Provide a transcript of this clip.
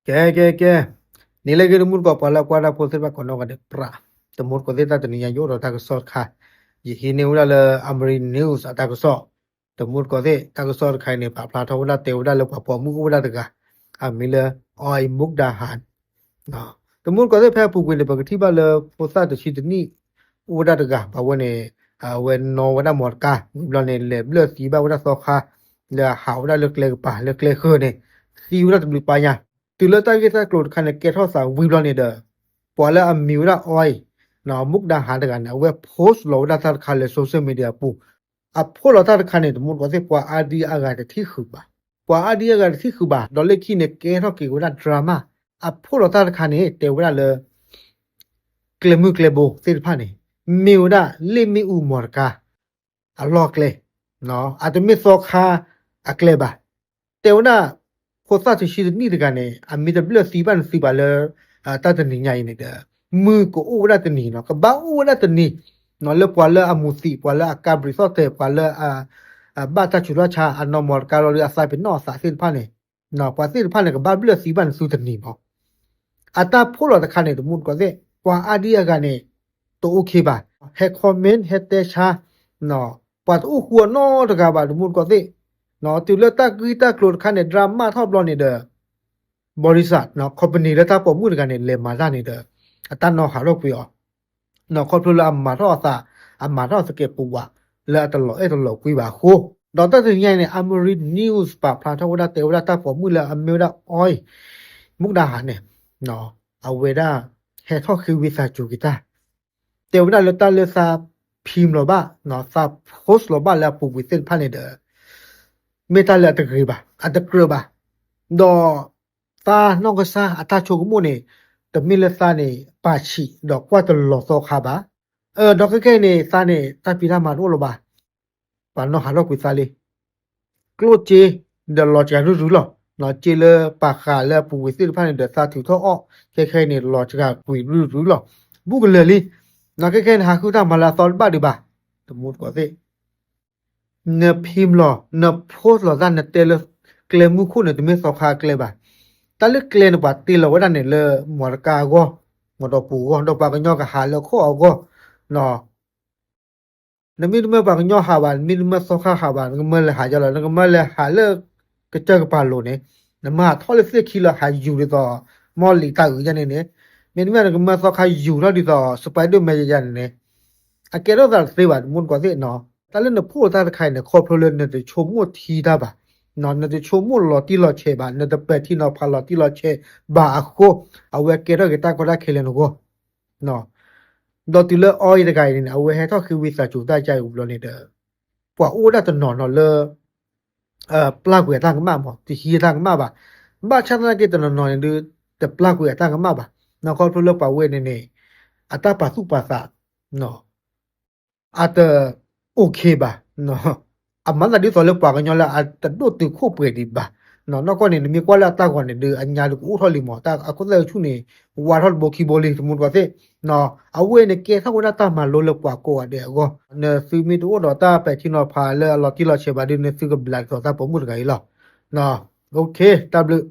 ကဲ ကဲ ကဲ, နံၤလၢအဂ့ၤ တမူတကိး ပှၤလၢအကွၢ်တၢ်ဖိသ့ၣ်တဖၣ်ကိးနီၢ်ဂၤဒဲး ပြး, တမူတကိးသ့ၣ် တၢ်တနံၤညါယအိၣ်ဒီးတၢ်ကစီၣ်တခါ, ယဟံးန့ၢ်ဝဲဒၣ်လၢ Amari News အတၢ်ကစီၣ်, တမူတကိးသ့ၣ် တၢ်ကစီၣ်တခါအံၤန့ၣ် ပာ်ဖျါထီၣ်ဝဲဒၣ် တဲဝဲဒၣ်လၢပှၤပိာ်မုၣ်အိၣ်ဝဲဒၣ်တဂၤ, အမံၤလၢ Oi Mukdahan တမူတကိးသ့ၣ် ဖဲအပူၤကွံာ်န့ၣ် ပကထံၣ်ဘၣ်လၢ ဖိသၣ်တဆံတနံၣ် အိၣ်ဝဲဒၣ်တဂၤ ဘၣ်ဝဲန့ၣ်, အဝဲနီၣ်ဝဲဒၣ်မီတကါ ဝံၤဘျီန့ၣ် လဲၤဘျၢၣ်သံဘၣ်ဝဲဒၣ်သီခါ လၢအဟးဝဲဒၣ်လၢကျဲကပၤ လၢကျဲဃၢၤန့ၣ် သံဝဲဒၣ်တဘျုးပာ်ညါ, တုၤလၢတၢ်ဂ့ၢ်တၢ်ကျိၤတခါန့ၣ် ကဲထီၣ်သးဝံၤဘျီန့ၣ်ဒီး ပှၤလၢအမံၤဝဲဒၣ် Oi Mukdahan တဂၤန့ၣ် အဝဲ post လီၤဝဲဒၣ်တၢ်တခါလၢ social media အပူၤ, အ post လီၤတၢ်တခါန့ၣ် တမူတကိးသ့ၣ် ပှၤအါဒံအါဂၤတထံၣ်ဃုာ်ဘၣ်, ပှၤအါဒံအါဂၤတထံၣ်ဃုာ်ဘၣ်, ဒီးလၢခံန့ၣ် ကဲထီၣ်က့ၤဝဲဒၣ် drama, အ post လီၤတၢ်တခါန့ၣ် တဲဝဲဒၣ်လၢ ကျဲမုၢ်ကျဲဘိသ့ၣ်တဖၣ်န့ၣ် မ့ၢ်ဝဲဒၣ် လ့ၣ်မ့ၣ်အူမီတကါ အလီၢ်ကျဲ, အတမ့ၢ်သီခါအကျဲဘၣ်. တဲဝဲဒၣ် ဖိသၣ်တဆံတနံၣ်တဂၤန့ၣ် အမ့ၢ်တဘျၢၣ်သံဘၣ်နသုဘၣ်လၢ တၢ်တနံၤညါအံၤန့ၣ်ဒီး မုၢ်ကအိၣ်ဝဲဒၣ်တနံၤနီၤ, ကဘၣ်အိၣ်ဝဲဒၣ်တနံၤနီၤ လၢပှၤလၢအမူၤသံး ပှၤလၢအကါဘျံးသီၣ်တဲာ် ပှၤလၢ ဘၣ်တၢ်ဆူးတၢ်ဆါ အနီၢ်မီတကါလီၤဒီး အသးပ့ၤနီၣ်အသးသ့ၣ်တဖၣ်န့ၣ်, ပှၤသ့ၣ်တဖၣ်န့ၣ် ကဘၣ်ဘျၢၣ်သံဘၣ်နသုတနံၤမး. အတၢ် post လီၤတခါန့ၣ် တမူတကိးသ့ၣ် ပှၤအါဒံအါဂၤန့ၣ် တ okay ဘၣ်, ဟဲ comment ဟဲတဲဆါ, ပှၤတအိၣ်ဃူအီၤနီတဂၤဘၣ် တမူတကိးသ့ၣ်, တုၤလၢတၢ်ဂ့ၢ်တၢ်ကျိၤတခါန့ၣ် drama ထီၣ်ဘျီန့ၣ်ဒီး ဘီရံစၢၣ် company လၢတၢ်ပိာ်မုၣ်တဂၤန့ၣ် လဲၤမၤတၢ်န့ၣ်ဒီး အတၢ်နီၢ်ဟးထီၣ်ကွံာ်အီၤ, ခီဖျိလၢအမၤထီၣ်အသး အမၤထီၣ်သကဲးပဝး လၢအတလီၤအဲၣ်တလီၤကွံဘၣ်အဃိ, ဒီးတၢ်တနံၤညါအံၤန့ၣ် Amari News ပာ်ဖျါထီၣ်ဝဲဒၣ် တဲဝဲဒၣ်တၢ်ပိာ်မုၣ်လၢအမ့ၢ်ဝဲဒၣ် Oi Mukdahan န့ၣ် အဝဲဒၣ် ဟဲထီၣ်ဃ့ဝံသးစူၤက့ၤတၢ်, တဲဝဲဒၣ်လၢတၢ်လၢသးဖံးလီၤဘၣ် သး post လီၤဘၣ်လၢအပူၤကွံာ်သ့ၣ်တဖၣ်န့ၣ်ဒီး မ့ၢ်တၢ်လၢအတဂ့ၤဘၣ် အတကြၢးဘၣ်, ဒီး သးနီၢ်ကစၢ်အတၢ်ဆိကမိၣ်န့ၣ် တမ့ၢ်လၢသးန့ၣ် ပာ်ဆံးဒီးကွၢ်တလီၤသီခါဘၣ်, ဒီးခဲခဲအံၤန့ၣ် သးန့ၣ် တၢ်ဖံးတၢ်မၤတအိၣ်လၢၤဘၣ်, ပှၤနီၢ်ဟးထီၣ်ကွံာ်သးလံ ကျိၣ်စ့ ဒီးလီၤစှၤရုၢ်ရုၢ်လီၤ, စ့လၢပာ်ဃာ်လၢအပူၤကွံာ်သ့ၣ်တဖၣ်န့ၣ်ဒီး သးထုးထီၣ်အီၣ် ခဲခဲအံၤန့ၣ် လီၤစှၤကွံာ်ရုၢ်ရုၢ်လီၤ, ဘူးကလၢာ်လံ, ခဲခဲအံၤန့ၣ် ဟးဃုတၢ်မၤလၢအသီတဘၣ်ဒံးဘၣ်, တမူတကိးသ့ၣ် နဖံးလီၤ န post လီၤတၢ် နတဲလၢ ကျဲမုၢ်ခိၣ်န့ၣ် တမ့ၢ်သီခါအကျဲဘၣ်, တၢ်လၢကျဲန့ၣ် ပှၤတ့လီၤဝဲဒၣ်န့ၣ်လၢ မီတကါအဂီၢ်, မီဒီပူၤအဂီၢ် ဒီးပှၤကညီကဟးလၢခိၣ်အဂီၢ်, နမ့တမၢပှၤကညီဟးဘၣ် နမ့တမၢသီခါဟးဘၣ် နကမၢလဲၤဟးယါလီၤ နကမၢလဲၤဟးလၢ ကစၢၢ်ကပၤလိၤန့ၣ်, နမၤထီၣ်လၢသ့ၣ်ခံလီၤ ဟးယူၤဒ်သိး မီၢ်လံၤတၢ်အုးယါန့ၣ်န့ၣ်, မ့တမ့ၢ်နကမၢသီခါယူၤထီၣ်ဒ်သိး Spiderman ယါယါန့ၣ်န့ၣ်, အကဲထီၣ်သးတသ့ဘၣ် တမူတကိးသ့ၣ်နီၤ, တၢ်လၢန post တၢ်တခါအံၤန့ၣ် ခီဖျိလၢနတဆိကမိၣ်ထံတၢ်ဘၣ်, နတဆိကမိၣ်လီၤတံၢ်လီၤဆဲးဘၣ် နတပဲာ်ထံနီၤဖးလီၤတံၢ်လီၤဆဲးဘၣ်အဃိ, အဝဲကဲထီၣ်က့ၤတၢ်ကီတၢ်ခဲလၢနဂီၢ် ဒီးတုၤလၢ Oi တဂၤအံၤန့ၣ် အဝဲဟဲထီၣ်ဃ့ဝံသးစူၤတၢ်ကါအံၤဝံၤဘျီန့ၣ်ဒီး, ပှၤအိၣ်ဝဲဒၣ်တနီၤနီၤလၢ ပျၢ်ကွံာ်အတၢ်ကမၣ်မး တဟံးအတၢ်ကမၣ်ဘၣ်, ဘၣ်ဆၣ်သနာ်က့တနီၤနီၤန့ၣ်ဒုး တပျၢ်ကွံာ်အတၢ်ကမၣ်ဘၣ်, နီၢ်ခီဖျိလၢပှၤဝဲန့ၣ်န့ၣ် အတၢ်ပာ်သူၣ်ပာ်သး အတ okay ဘၣ်, အမၤသးဒ်သိးလၢပှၤကညီလၢအတဒိၣ်တုာ်ခိၣ်ပှဲၤဒံးဘၣ်, နီၢ်ကီၢ်န့ၣ် နမ့ၢ်ကွၢ်လၢအတၢ်ဂီၤန့ၣ်ဒုး အညါဒုးကအိၣ်ထီၣ်လံမး တၢ်အခိၣ်သၣ်အဆူၣ်န့ၣ် ဝါထီၣ်တဘိခံဘိလံ တမူတကိးသ့ၣ်, အဝဲန့ၣ်ကဲထီၣ်ဝဲဒၣ်တၢ်မၤလိလၢပှၤကိးဂၤဒဲးအဂီၢ်, နသုမ့ၢ်တအိၣ်ဒီးတၢ်ပဲာ်ထံနီၤဖးလၢအလီၤတံၢ်လီၤဆဲးဘၣ်ဒုး နသုကဘျးဒ်သိးတၢ်ပိာ်မုၣ်တဂၤအံၤလီၤ, okay တၢ်ဘျုး